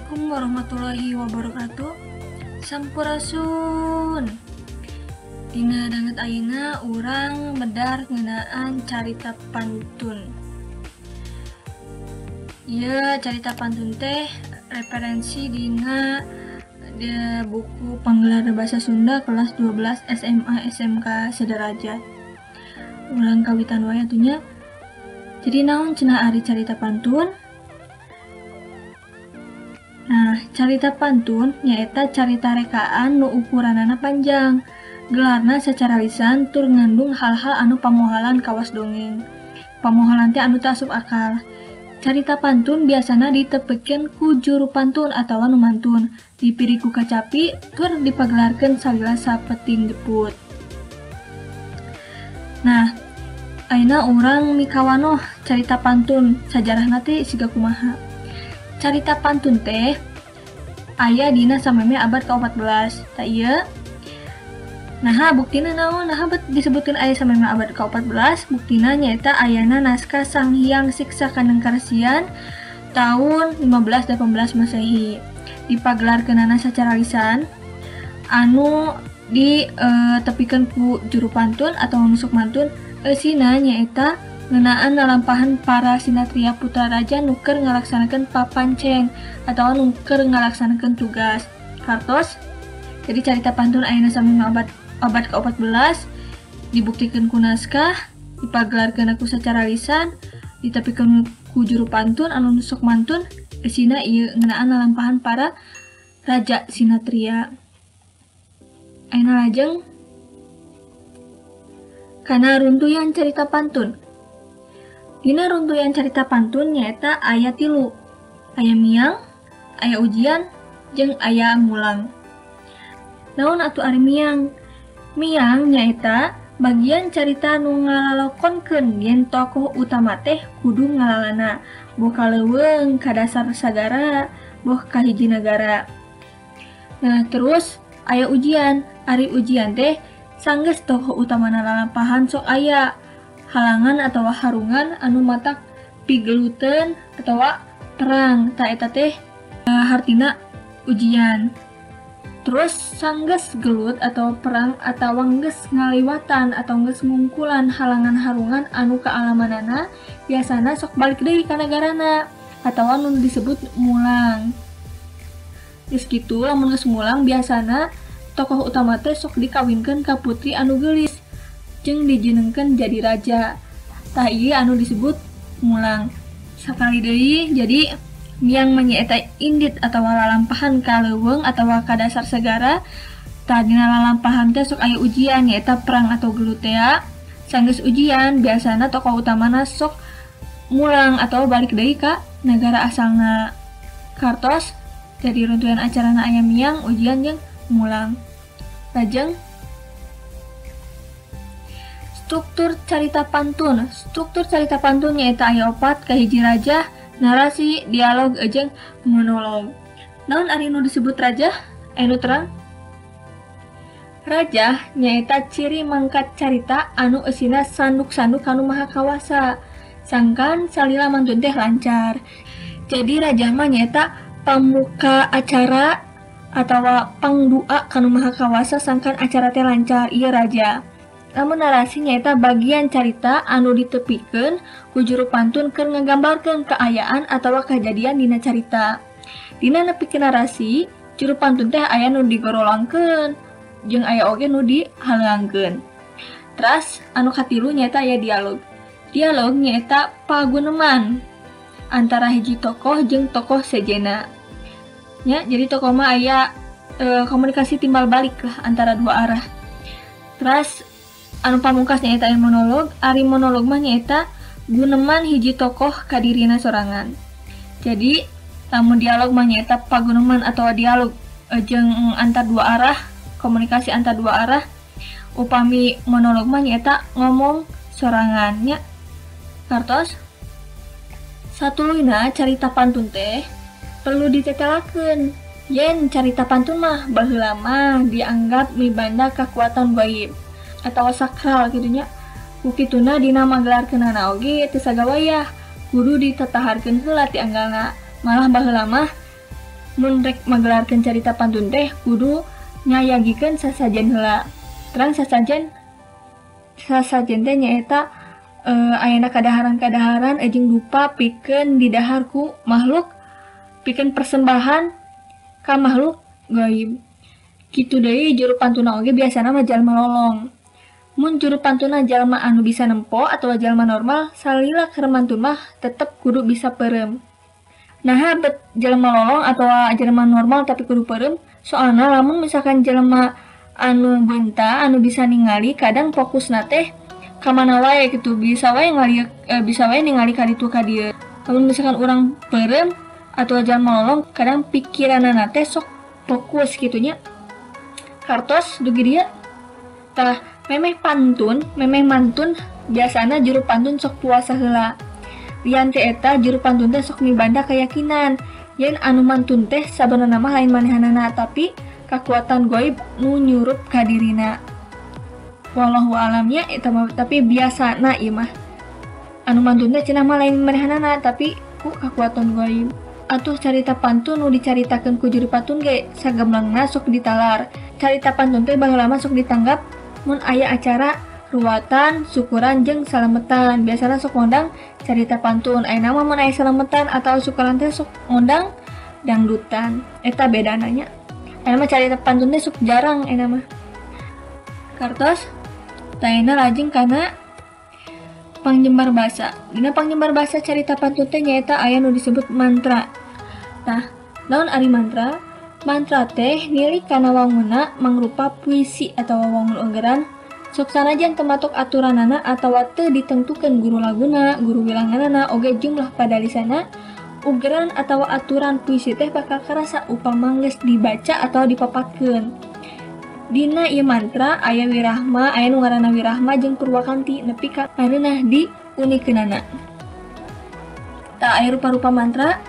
Assalamualaikum warahmatullahi wabarakatuh. Sampurasun. Dina danget ayeuna urang medar ngeunaan carita pantun. Ieu carita pantun teh referensi dina de buku Panggelar Bahasa Sunda kelas 12 SMA SMK Sederajat. Urang kawitan wae atuh nya. Jadi naon cenah ari carita pantun? Nah, carita pantun nyaeta carita rekaan nu ukuranana panjang. Gelarna secara lisan tur ngandung hal-hal anu pamohalan kawas dongeng. Pamohalan teh anu teu asup akal. Carita pantun biasana ditepikeun ku juru pantun atawa nu mantun, dipiri ku kacapi tur dipagelarkeun salila sapeting jeput. Nah, ayeuna urang mikawanoh carita pantun sajarahna teh siga kumaha. Carita pantun teh aya dina sameme abad ka-14. Tah ieu. Naha buktina naon? Naha bet disebutkeun aya sameme abad ka-14? Buktina nyaeta ayana naskah Sang Hyang Siksa Kanengkarsian tahun 1518 Masehi. Dipagelarkeunana sacara lisan anu ditepikeun ku juru pantun atau nusuk mantun, eusina nyaeta ngeunaan lalampahan para sinatria putra raja nu keur ngalaksanakeun papancen atawa nu keur ngalaksanakeun tugas. Hartos, jadi carita pantun ayeuna sameme abad ke-14 dibuktikeun ku naskah, dipagelarkeun ku sacara lisan, ditepikeun ku juru pantun anu nusuk mantun, eusina ieu ngeunaan lalampahan para raja sinatria. Ayeuna lajeng kana runtuyan carita pantun. Dina runtuyan carita pantun nyaeta aya tilu, aya miang, aya ujian, jeung aya mulang. Naon atuh ari miang? Miang nyaeta bagian carita nu ngalalokonkeun yen tokoh utama teh kudu ngalalana, boh ka leuweung, ka dasar sagara, boh ka hiji nagara. Nah, terus aya ujian. Ari ujian teh sanggeus tokoh utamana lalampahan sok aya halangan atawa harungan anu matak pigeluteun atawa perang. Tah eta teh hartina ujian. Terus sanggeus gelut atau perang atawa geus ngaliwatan atau geus ngungkulan halangan harungan anu kaalamanana biasana sok balik deui ka nagarana atawa nu disebut mulang. Geus kitu lamun geus mulang biasana tokoh utama teh sok dikawinkeun ka putri anu geulis jeung dijenengkeun jadi raja. Tah ieu anu disebut mulang. Sakali deui jadi miang mah nyaeta indit atawa lalampahan ka leuweung atawa ka dasar segara. Tah dina lalampahan teh sok aya ujian nyaeta perang atau gelut tea. Sanggeus ujian biasana tokoh utamana sok mulang atau balik deui ka nagara asalna. Kartos jadi runtuyan acarana aya miang, ujian jeung mulang. Lajeng struktur carita pantun. Struktur carita pantun nyaeta aya opat, kahiji raja, narasi, dialog, jeung monolog. Naon ari nu disebut raja? Anu terang. Raja nyaeta ciri mangkat carita anu eusina sanduk-sanduk kanu maha kawasa, sangkan salila mantun teh lancar. Jadi raja mah nyaeta pamuka acara atawa pangdua kanu maha kawasa sangkan acara teh lancar, ieu raja. Lamun narasi nyaeta bagian carita anu ditepikeun ku juru pantun keur ngagambarkeun kaayaan atawa kajadian dina carita. Dina nepikeun narasi, juru pantun teh aya nu digorolangkeun jeung aya oge nu dihaleangkeun. Teras anu katilu nyaeta aya dialog. Dialog nyaeta paguneman antara hiji tokoh jeung tokoh sejenna. Nya, jadi tokoh mah aya komunikasi timbal balik lah antara dua arah. Teras anu pamungkas nyaeta monolog. Ari monolog mah nyaeta guneman hiji tokoh ka dirina sorangan. Jadi lamun dialog mah nyaeta paguneman atau dialog jeung antar dua arah, komunikasi antar dua arah. Upami monolog mah nyaeta ngomong sorangan nya. Kartos satuluyna carita pantun teh perlu ditetelakeun. Yen carita pantun mah baheula mah dianggap mibanda kakuatan gaib atawa sakral kitu nya. Ku kituna dina magelarkeunana oge teu sagawayah, kudu ditataharkeun heula ti anggalna. Malah baheula mah Mun rek magelarkeun carita pantun teh kudu nyayagikeun sasajen heula. Terang sasajen sasajen teh nyaeta ayana kadaharan-kadaharan jeung dupa pikeun didahar ku makhluk, pikeun persembahan ka makhluk gaib. Kitu deui juru pantuna oge biasana mah jalma lolong. Mun juru pantuna jalma anu bisa nempo atawa jalma normal, salila keur mantun mah tetep kudu bisa peureum. Naha bet jalma lolong atawa jalma normal tapi kudu peureum? Soalna lamun misalkan jalma anu beunta anu bisa ningali kadang fokusna teh ka mana wae gitu, bisa wae ngalieu, bisa wae ningali ka ditu ka dieu. Lamun misalkan urang peureum atau jalma lolong kadang pikiranana teh sok fokus kitu nya. Kartos dugi dieu. Tah memeh pantun, memeh mantun biasana juru pantun sok puasa heula. Lian teh eta juru pantun teh sok mibanda keyakinan yen anu mantun teh sabenerna mah lain manehanana tapi kakuatan goib nu nyurup ka dirina. Wallahu alamnya eta mah, tapi biasana ieu mah anu mantun teh cenah mah lain manehanana tapi ku kakuatan goib. Atuh carita pantun nu dicaritakeun ku juru pantun ge sagemlangna sok ditalar. Carita pantun teh baheula mah sok ditanggap mun aya acara ruwatan, syukuran jeung salametan. Biasana sok ngondang carita pantun. Ayeuna mah mun aya salametan atau syukuran teh sok ngondang dangdutan. Eta bedana nya. Ayeuna mah carita pantun teh sok jarang ayeuna mah. Kartos tayana lajeng kana pangjembar basa. Dina pangjembar basa carita pantun teh nyaeta aya nu disebut mantra. Tah, naon ari mantra? Mantra teh nilik kana wangunna mangrupa puisi atawa wangun unggeran. Sok sanajan teu matok aturanana atawa teu ditengtukeun guru laguna, guru wilanganana oge jumlah padalisana, ugeran atawa aturan puisi teh bakal karasa upama geus dibaca atawa dipapatkeun. Dina ieu mantra aya wirahma, aya nu ngaranna wirahma jeung purwakanti nepi ka ngareunah di unikeunana. Tah aya rupa-rupa mantra.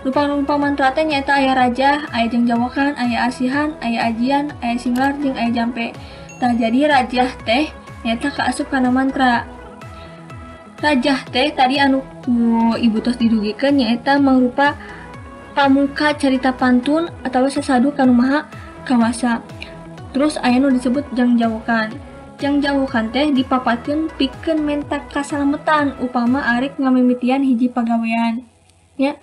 Rupa-rupa mantra teh nyaeta aya rajah, aya jangjawokan, aya asihan, aya ajian, aya singlar jeung aya jampe. Tah jadi rajah teh nyaeta kaasup kana mantra. Rajah teh tadi anu ku ibu tos didugikeun nyaeta mangrupa pamuka carita pantun atawa sasadu kanu maha kawasa. Terus aya nu disebut jangjawokan. Jangjawokan teh dipapatkeun pikeun menta kasalametan upama arek ngamimitian hiji pagawean. Nya.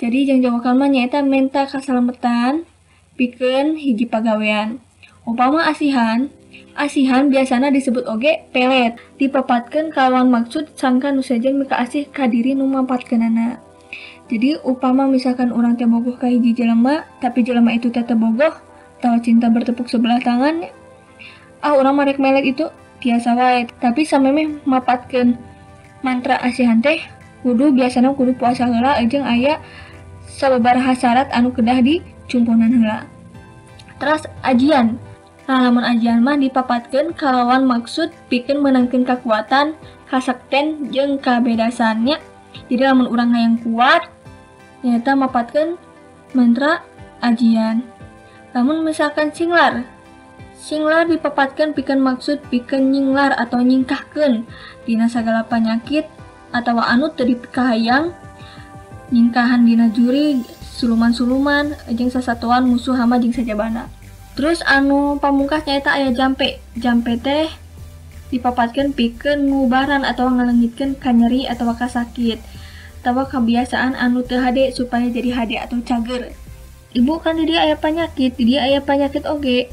Jadi jangjawokan mah nyaeta menta kasalametan pikeun hiji pagawean. Upama asihan, asihan biasana disebut oge pelet, dipapatkeun kalawan maksud sangka nu sejen mika asih ka diri nu mampatkeunana. Jadi upama misalkan urang teh bogoh ka hiji jelema, tapi jelema itu teh teu bogoh, tawa cinta bertepuk sebelah tangan, ah urang mah rek melet itu tiasa wae. Tapi samemeh mapatkeun mantra asihan teh kudu biasana kudu puasa heula jeung aya sababaraha syarat anu kedah dicumponan heula. Terus ajian. Nah, lamun ajian mah dipapatkeun kalawan maksud pikeun meunangkeun kakuatan, kasakten jeung kabedasannya. Jadi lamun urang hayang kuat nyaeta mapatkeun mantra ajian. Lamun misalkan singlar, singlar dipapatkeun pikeun maksud pikeun nyinglar atau nyingkahkeun dina sagala panyakit atawa anu teu dipikahayang, nyingkahan dina jurig, suluman-suluman jeung sasatoan musuh hama jeung sajabana. Terus anu pamungkas nyaeta aya jampe. Jampe teh dipapatkeun pikeun ngubaran atawa ngalengitkeun kanyeri atawa kasakit atawa kebiasaan anu teu hade supaya jadi hade atau cager. Ibu kan di dia aya panyakit, di dia aya panyakit oge.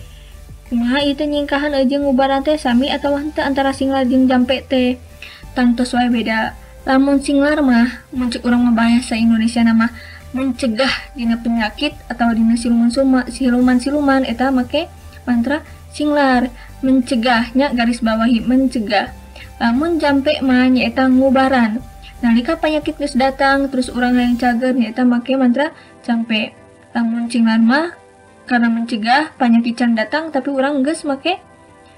Kumaha ieu teh nyingkahan jeung ngubaran teh sami atawa henteu antara singlar jeung jampe teh? Tangtos wae beda. Lamun singlar mah mun cek urang mah bahasa Indonesia nama mencegah dina penyakit atau dina siluman-siluman eta make mantra singlar, mencegahnya garis bawahi mencegah. Lamun jampe mah nyaeta ngubaran. Nalika penyakit geus datang terus urang hayang cager nyaeta make mantra jampe. Lamun singlar mah karena mencegah penyakit can datang tapi urang geus make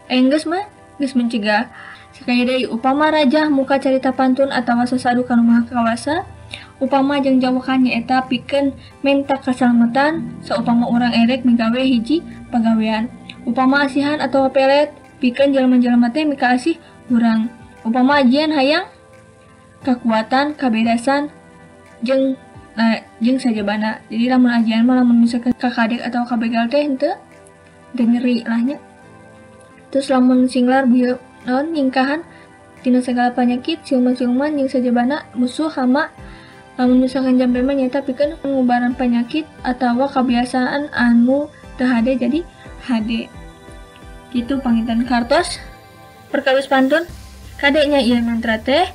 geus mah geus mencegah. Sekali deui upama rajah muka carita pantun atawa sasadu kanu maha kawasa, upama jangjawokan nyaeta pikeun menta kasalamatan saupama urang erek migawe hiji pagawean. Upama asihan atawa pelet pikeun jelema-jelema teh mika asih urang. Upama ajian hayang kakuatan, kabedasan jeung Nah, jeung sajabana. Jadi lamun ajian mah lamun misalkan kakadek atau kabegal teh henteu teu nyeri lah nya. Terus lamun singlar bieu naon nyingkahan tina segala penyakit, siluman-siluman jeung sajabana musuh hama. Lamun misalkan jampe mah nyaeta pikeun pengubaran penyakit atawa kebiasaan anu teu hade jadi hade. Gitu panginten kartos perkawis pantun. Kadenya ieu mantra teh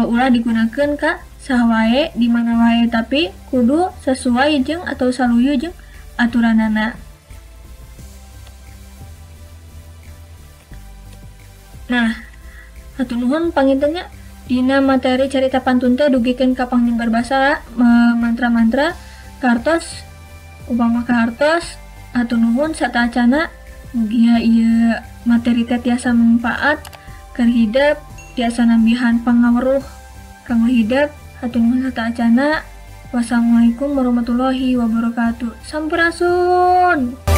ulah digunakeun ka saha wae di mana wae tapi kudu sesuai jeung atau saluyu jeung aturanana. Nah, hatur nuhun panginten nya dina materi carita pantun teh dugikeun ka pangnyebar basa mantra-mantra kartos upama kartos. Hatur nuhun sateuacanna mugia ieu materi teh tiasa manfaat keur hidep, tiasa nambihan pangaweruh kanggo hidep. Hatur nuhun sateuacanna. Wassalamualaikum warahmatullahi wabarakatuh. Sampurasun.